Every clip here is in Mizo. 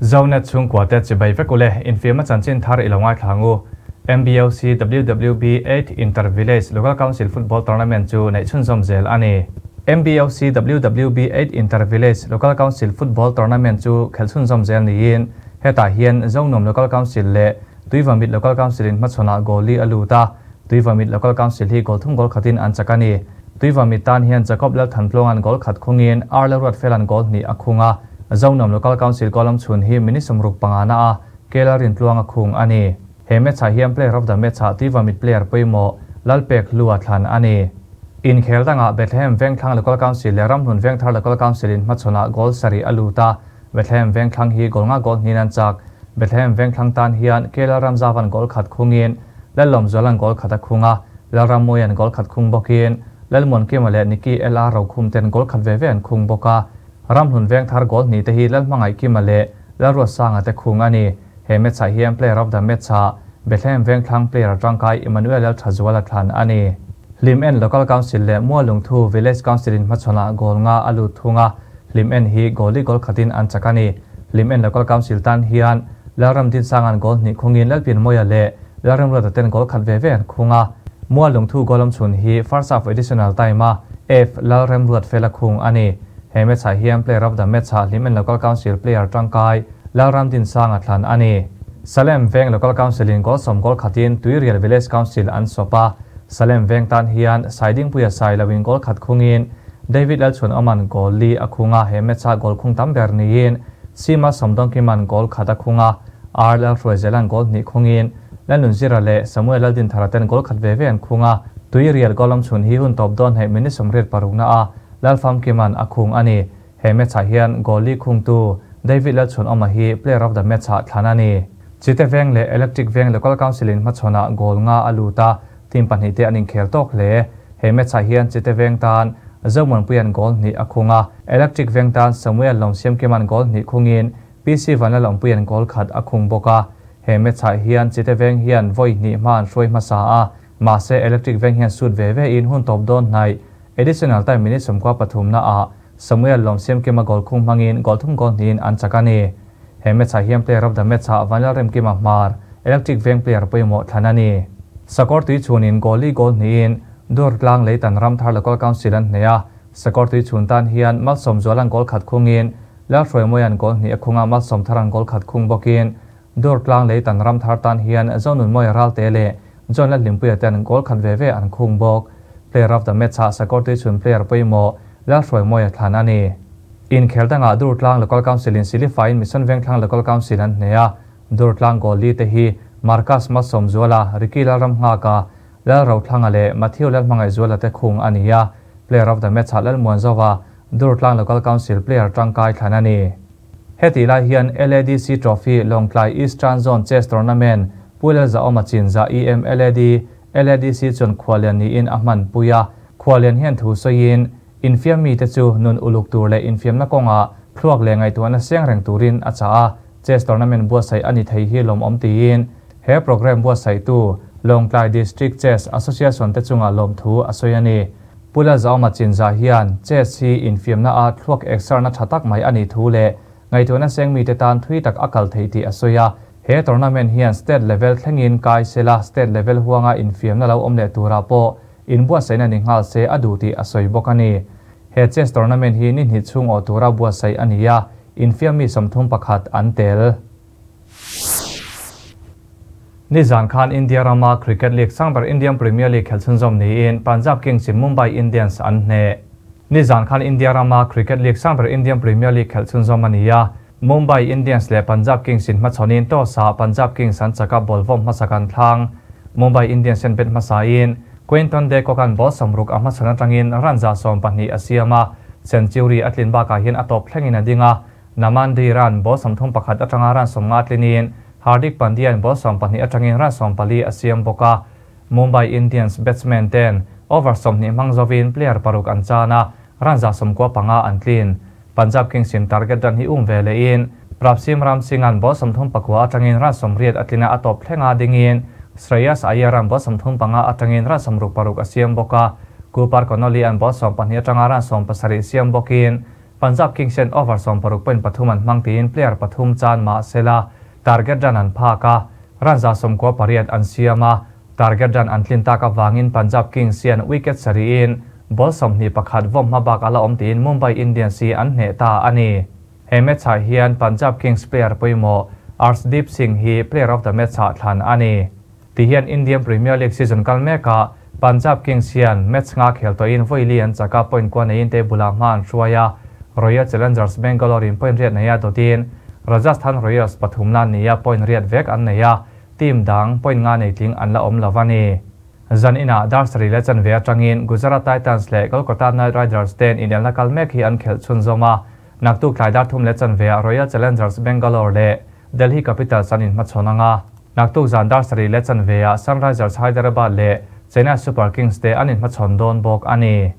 Zonet chhungkua te chibai vek ule, infiamna chanchin thar i lo ngaithla ang u. MBOC WWB Eighth Inter Village Local Council Football Tournament chu neih chhunzawm zel a ni. MBOC WWB Eighth Inter Village Local Council Football Tournament chu khelh chhunzawm zel niin hetah hian Zonuam Local Council leh Tuivamit Local Council in hmachhawnah goal li a lut a, Tuivamit Local Council hi goal thum goal khatin an chak a ni. Tuivamit tan hian Jacob Lalthantluanga'n goal khat khungin Arla Ruatfela'n goal hnih a khung a, Zonuam Local Council goal awm chhun hi minute 65 na a Kela Rintluanga khung a ni. He match ah hian player of the match ah Tuivamit player pawimawh Lalpek Hlua thlan a ni. Inkhel dangah Bethlehem Vengthlang Local Council leh Ramhlun Vengthar Local Council in hmachhawnah goal sarih a lut a, Bethlehem Vengthlang hi goal nga goal hnin an chak. Bethlehem Vengthlang tan hian K Lalramzavan goal khat khungin Lallawmzuala'n goal khat a khung a, Lalrammawia'n goal khat khung bawkin Lalmuankima leh Nicky LR Rokhum ten goal khat ve ve an khung bawk a. Ramhlun Vengthar goal hnih te hi Lalhmangaihkima leh Lalruatsanga te khung a ni. He match ah hian player of the match ah Bethlehem Vengthlang player tangkai Emmanuel Lalthazuala thlan a ni. Hlim En Local Council leh Mualungthu Village Council in hmachhawnah goal nga a lut thung a, Hlim En hi goal li goal khatin an chak a ni. Hlim En Local Council tan hian Lalramdinsanga'n goal hnih khungin Lalpianmawia leh Lalremruata ten goal khat ve ve an khung a. Mualungthu goal awm chhun hi first half additional time a F Lalremruatfela khung a ni. He match ah hian player of the match ah Hlim En Local Council player tangkai Lalramdinsanga thlan a ni. Salem Veng Local Council in goal 10 goal khatin Tuirial Village Council an sawp a. Salem Veng tan hian Saidingpuia sai loin goal khat khungin David Lalchhuanawma'n goal li a khung a, he match-ah goal khung tam ber niin Sima Sawmdawngkima'n goal khat a khung a, R Lalhruaizela'n goal hnih khungin Lalnunzira leh Samuel Laldinthara ten goal khat ve ve an khung a. Tuirial goal awm chhun hi hun tawp dawn hnaih minute 86 na a Lalfamkima'n a khung a ni. He match-ah hian goal li khungtu David Lalchhuanawma hi player of the match-ah thlan a ni. Chite Veng leh Electric Veng Local Council in hmachhawnah goal nga a lut a, team pahnih te an inkhel tawk hle. He match-ah hian Chite Veng tan Zomuanpuia'n goal hnih a khung a, Electric Veng tan Samuel Lawmsiamkima'n goal hnih khungin PC Vanlalawmpuia'n goal khat a khung bawk a. He match-ah hian Chite Veng hian vawi hnih hma an hruai hmasa a, mahse Electric Veng hian sut ve ve in hun tawp dawn hnaih additional time minute 93 na ah Samuel Lawmsiamkima goal khung hmangin goal thum goal hnihin an chak a ni. He match-ah hian player of the match-ah Vanlalremkima Hmar, Electric Veng player pawimawh thlan a ni. Sakawr tui chhunin goal li goal hnihin Durtlang Leitan Ramthar Local Council an hneh a, Sakawr tui chhun tan hian Malsawmzuala'n goal khat khungin Lalhruaimawia'n goal hnih a khung a, Malsawmthara'n goal khat khung bawkin Durtlang Leitan Ramthar tan hian Zonunmawia Ralte leh John Lalhlimpuia ten goal khat ve ve an khung bawk. Player of the match-ah Sakawr tui chhun player pawimawh Lalhruaimawia thlan a ni. Inkhel dangah Durtlang Local Council in Silifaiin Mission Vengthlang Local Council an hneh a, Durtlang goal li te hi Marcus Malsawmzuala, Ricky Lalramnghaka, Lalrothlanga leh Matthew Lalhmangaihzuala te khung a ni a, Player of the match-ah Lalmuanzova, Durtlang Local Council player tangkai thlan a ni. Hetih lai hian LADC Trophy Lawngtlai Eastern Zone Chess Tournament Pu Lalzaawma Chinza EM LAD LADC chuan khuallian niin a hmanpui a, khuallian hian thu sawiin infiam mite chu nun uluk tur leh infiamna kawngah thluak leh ngaihtuahna seng reng turin a chah a, chess tournament buatsaih a ni thei hi lawmawm tiin he programme buatsaihtu Lawngtlai District Chess Association te chungah lawmthu a sawi a ni. Pu Lalzaawma Chinza hian chess hi infiamna a thluak eksarna tha tak mai a nih thu leh ngaihtuahna seng mite tan thui tak a kal theih tih a sawi a, he tournament hian state level thlengin kai sela state level huanga infiamna lo awm leh turah pawh inbuatsaihna ni nghal se a duh tih a sawi bawk a ni. He chess tournament hi ni hnih chhung awh tura buatsaih a ni a, infiam mi 31 an tel. Nizan khan India rama Cricket League sangber Indian Premier League khelh chhunzawm niin Punjab Kings in Mumbai Indians an hneh. Nizan khan India rama Cricket League sangber Indian Premier League khelh chhunzawm a ni a, Mumbai Indians leh Punjab Kings in hmachhawnin toss-ah Punjab Kings an chak a ball vawm hmasak an thlang. Mumbai Indians hian bet hmasain Quinton de Kock-a'n ball 60 a hmachhawn atangin run 120 a siam a, century a tlin bakah hian a tawp thlengin a ding a, Naman Dhir-a'n ball 31 atanga run 50 tlinin Hardik Pandya-a'n ball 12 atangin run 14 a siam bawk a. Mumbai Indians batsman ten over 20 hmang zovin player paruk an chan a, run 95 an tlin. Punjab Kings in target run hi um ve lehin Prabhsimran Singh-a'n ball 39 atangin run 80 a tlin a, a tawp thlenga dingin Shreyas Iyer-a'n ball 35 atangin run 66 a siam bawk a, Cooper Connolly-a'n ball 12 atanga run 70 siam bawkin. Punjab Kings hian over 60 point pathum an hmang tiin player pathum chan mah sela target run an phak a, run 98 an siam a, target run an tlin tak avangin Punjab Kings hian wicket sarihin ball 21 vawm hma bak a la awm tiin Mumbai Indians hi an hneh ta a ni. He match-ah hian Punjab Kings player pawimawh Arshdeep Singh hi player of the match-ah thlan a ni. Ti hian Indian Premier League season kal mekah Punjab Kings hian match nga khel tawhin vawi li an chak a, point kua neiin table ah hma an hruai a, Royal Challengers Bangalore in point riat nei a dawtin Rajasthan Royals pathum la ni a, point riat vek an nei a, team dang point nga nei tling an la awm lo a ni. Zan inah dar sarih leh chanve atangin Gujarat Titans leh Kolkata Knight Riders ten inelna kal mek hi an khelh chhunzawm a, naktuk tlai dar thum leh chanve ah Royal Challengers Bangalore leh Delhi Capitals an inhmachhawn ang a, naktuk zan dar sarih leh chanve ah Sunrisers Hyderabad leh Chennai Super Kings te an inhmachhawn dawn bawk a ni.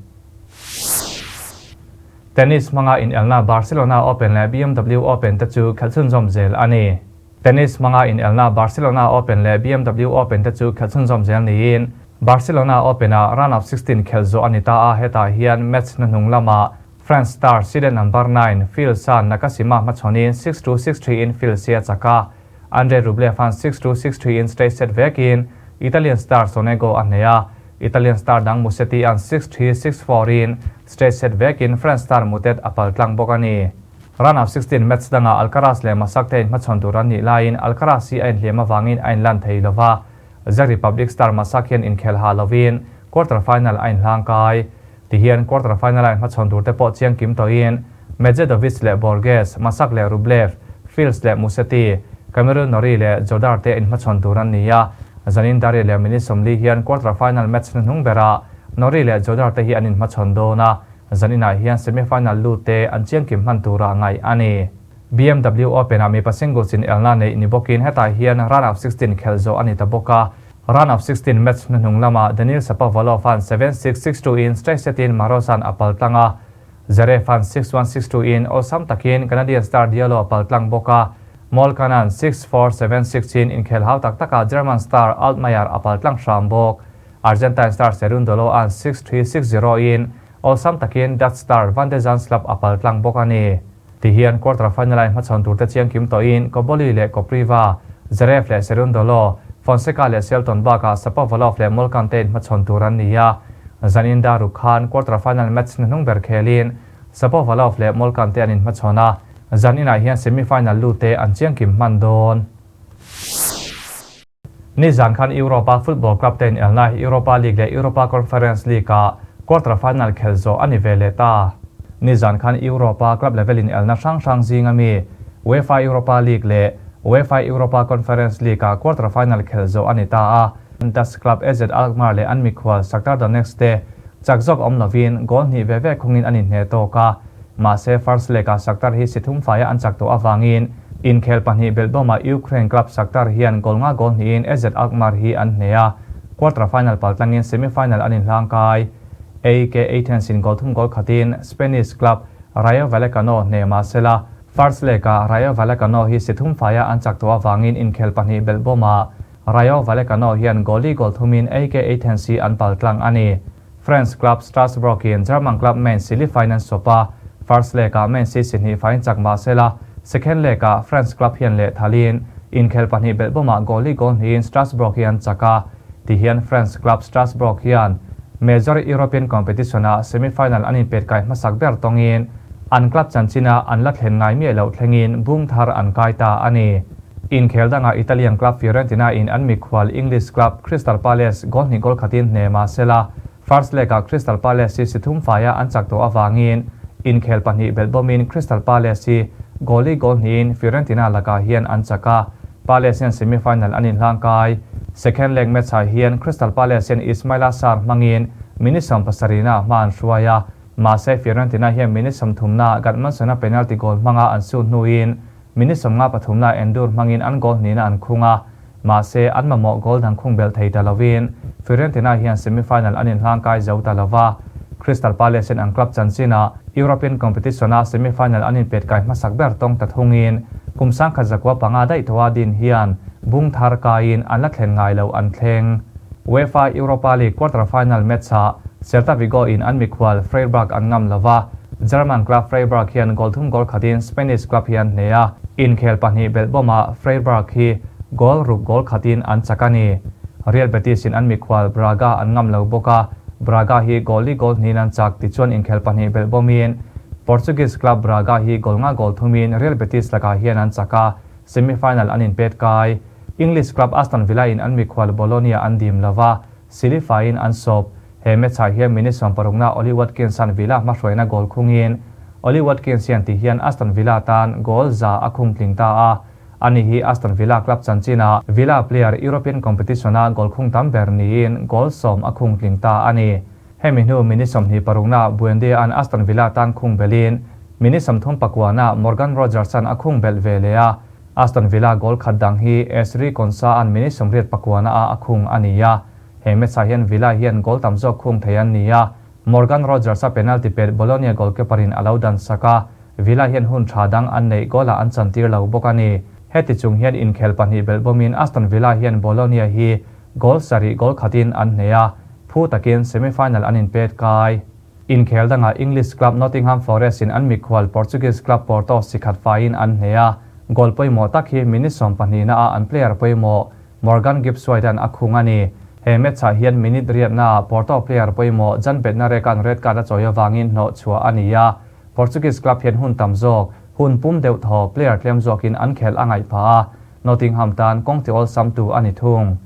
Tennis hmanga inelna Barcelona Open leh BMW Open te chu khelh chhunzawm zel a ni. Tennis hmanga inelna Barcelona Open leh BMW Open te chu khelh chhunzawm zel niin Barcelona Open-ah round of 16 khelh zawh a ni ta a, hetah hian match hnuhnung lamah France star seeded number 9 Fils-a Nakashima hmachhawnin 6-2, 6-3 in Fils hi a chak a, Andrei Rublev an 6-2, 6-3 in straight set vekin Italian star Sonego a hneh a, Italian star dang Musetti an 6-3, 6-4 in straight set vekin France star Moutet a pal tlang bawk a ni. Round of 16 match dangah Alcaraz leh Masak te inhmachhawn tur an nih laiin Alcaraz hi a inhliam avangin a inlan thei lova, Czech Republic star Masak hian inkhel ha lovin quarter final a inhlang kai. Tihian quarter final a inhmachhawn tur te pawh chiang kim tawhin Medjedovic leh Borges, Masak leh Rublev, Fils leh Musetti, Cameron Norrie leh Jodar te inhmachhawn tur an ni a, zanin Daria leh minute 40 hian quarter final match hnuhnung berah Norrie leh Jodar te hi an inhmachhawn dawn a, zaninah hian semi final lut te an chiang kim hman tura ngaih a ni. BMW Open ah mipa singles in elna neih ni bawkin hetah hian round of 16 khelh zawh a ni ta bawk a, Round of 16 match hnuhnung lamah Daniil Shapovalov an 7-6, 6-2 in straight set in Marozsan a pal tlang a, Zverev an 6-1, 6-2 in awlsam takin Canadian star Diallo a pal tlang bawk a, Molcan an 6-4, 7-6 in inkhel hau tak takah German star Altmaier a pal tlang hram bawk. Argentine star Cerundolo an 6-3, 6-0 in awlsam takin Dutch star Van de Zandschulp a pal tlang bawk a ni. Tihian quarter final a inhmachhawn turte chiang kim tawhin Cobolli leh Kopriva, Zverev leh Cerundolo, Fonseca leh Shelton bakah Shapovalov leh Molcan te inhmachhawn tur an ni a. Zanin Daruk khan quarter final match hnuhnung ber khelin Shapovalov leh Molcan te an inhmachhawn a, zaninah hian semi final lut te an chiang kim hman dawn. Nizan khan Europe-a football club te inelna Europa League leh Europa Conference League-ah quarter final khelh zawh a ni ve leh ta. Nizan khan Europe-a club level inelna hrang hrang zinga mi UEFA Europa League leh UEFA Europa Conference League-ah quarter final khelh zawh a ni ta a. Dutch club AZ Alkmaar leh an mikhual Shakhtar Donetsk te chak zawk awm lovin goal hnih ve ve khungin an inhneh tawk a. Mahse first leg-ah Shakhtar hi si thum faia an chak tawh avangin inkhel pahnih belhbawmah Ukraine club Shakhtar hian goal nga goal hnihin AZ Alkmaar hi an hneh a, quarter final paltlangin semi final an inhlang kai. AEK Athens in goal thum goal khatin Spanish club Rayo Vallecano hneh mahsela first leg-ah Rayo Vallecano hi si thum faia an chak tawh avangin inkhel pahnih belhbawmah Rayo Vallecano hian goal li goal thumin AEK Athens hi an paltlang a ni. France club Strasbourg in German club Mainz si li faiin an sawp a, first leg-ah Mainz hi si hnih faiin chak mah sela, second leg-ah France club hian lehthalin inkhel pahnih belhbawmah goal li goal hnihin Strasbourg hi an chak a, tihian France club Strasbourg hian major European competition-ah semi-final an inpet kai hmasak ber tawngin an club chanchina an la thlen ngai miah loh thlengin bung thar an kai ta a ni. Inkhel dangah Italian club Fiorentina in an mikhual English club Crystal Palace goal hnih goal khatin hneh mah sela, first leg-ah Crystal Palace hi si thum faia an chak tawh avangin inkhel pahnih belh bawmin Crystal Palace hi goal li goal hnihin Fiorentina lakah hian an chak a, Palace hian semi-final an inhlang kai. Second leg match-ah hian Crystal Palace hian Ismaila Sarr hmangin minute 70-ah hma an hruai a, mahse Fiorentina hian minute 30-naah Gudmundsson-a penalty goal hmanga an sut hnuin Minute 53 na Endur hmangin an goal hnihna an khung a, mahse an mamawh goal dang khung belh thei ta lovin Fiorentina hian semi-final an inhlang kai zo ta lova. Crystal Palace in an club chanchinah European competition-a semi-final an inpet kai hmasak ber tawng ta thungin kum 1905 daih tawha din hian bung thar kaiin an la thlen ngai lo an thleng. UEFA Europa League quarter final match-ah Celta Vigo in an mikhual Freiburg an ngam lova. German club Freiburg hian goal thum goal khatin Spanish club hi an hneh a, inkhel pahnih belh bawmah Freiburg hi goal ruk goal khatin an chak a ni. Real Betis in an mikhual Braga an ngam lo bawk a, Braga hi goal li goal hnihin an chak tichuan inkhel pahnih belh bawmin Portuguese club Braga hi goal nga goal thumin Real Betis lakah hian an chak a, semi-final an inpet kai. English club Aston Villa in an mikhual Bologna an dim lo va, Silifaiin an sawp. He match-ah hian minute sawmparukna Ollie Watkins-a'n Villa hmahruaina goal khungin Ollie Watkins hian ti hian Aston Villa tan goal za a khung tling ta a. Ani hi Aston Villa club chanchina Villa player European competition-a goal khung tam ber niin goal sawm a khung tling ta a ni. Hemi hnu minute 26na Buendia-a'n Aston Villa tan khung belhin minute 34na Morgan Rogers-a'n a khung belh ve leh a. Aston Villa goal khat dang hi Ezri Konsa-a'n minute 89 ah a khung a ni a. He match-ah hian Villa hian goal tam zawk khung thei an ni a, Morgan Rogers-a penalty pet Bologna goalkeeper-in a lo dan sak a, Villa hian hun tha dang an neih goal-ah an chantir lo bawk a ni. Heti chung hian inkhel pahnih belh bawmin Aston Villa hian Bologna hi goal sarih goal khatin an hneh a, phu takin semi-final an inpet kai. Inkhel dangah English club Nottingham Forest-in an mikhual Portuguese club Porto sikhat faiin an hneh a, goal pawimawh tak hi minute sawmpahnihna-ah an player pawimawh Morgan Gibbs-White-a'n a khung a ni. He match-ah hian minute riatnaah Porto player pawimawh Jan Bednarek-a'n red card a chawi avangin hnawh chhuah a ni a. Portuguese club hian hun tam zawk, hun pum deuh thaw player tlem zawkin an khelh a ngaih phah a, Nottingham tan kawng ti awlsamtu a ni thung.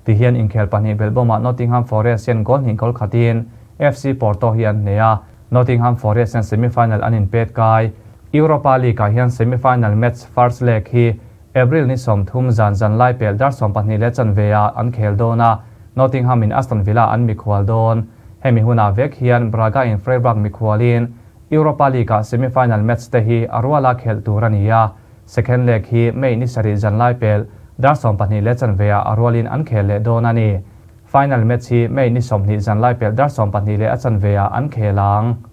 Tihian inkhel pahnih belhbawmah Nottingham Forest hian goal hnih goal khatin FC Porto hi an hneh a, Nottingham Forest hian semi-final an inpet kai. Europa League-ah hian semi-final match first leg hi April ni 30 zan zan lai pel dar 12 leh chanve ah an khel dawn a, Nottingham in Aston Villa an mikhual dawn. Hemi hunah vek hian Braga in Freiburg mikhualin Europa League ah semi-final match te hi a ruala khelh tur a ni a, second leg hi May ni sarih zan lai pel dar 12 leh chanve ah a rualin an khel leh dawn a ni. Final match hi May ni 20 zan lai pel dar 12 leh a chanve ah an khel ang.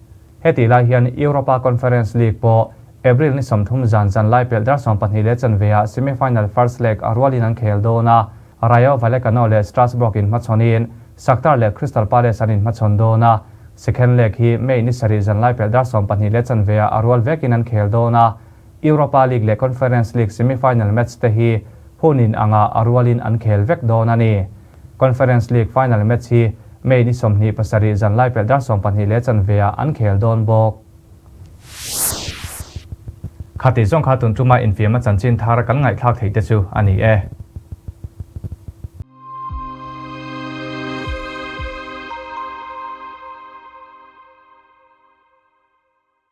Heti lai hian Europa Conference League pawh April ni 30 zan zan lai pelh dar 12 leh chanve ah semi-final first leg a rualin an khel dawn a, Rayo Vallecano leh Strasbourg inhmachhawnin Shakhtar leh Crystal Palace an inhmachhawn dawn a, second leg hi May ni sarih zan lai pelh dar 12 leh chanve ah a rual vekin an khel dawn a, Europa League leh Conference League semi-final match te hi hun in angah a rualin an khel vek dawn a ni. Conference League final match hi May ni 27 zan lai pelh dar 12 leh chanve ah an khel dawn bawk. Khati zawng kha tun tuma infiamna chanchin thar kan ngaihthlak theih te chu a ni e.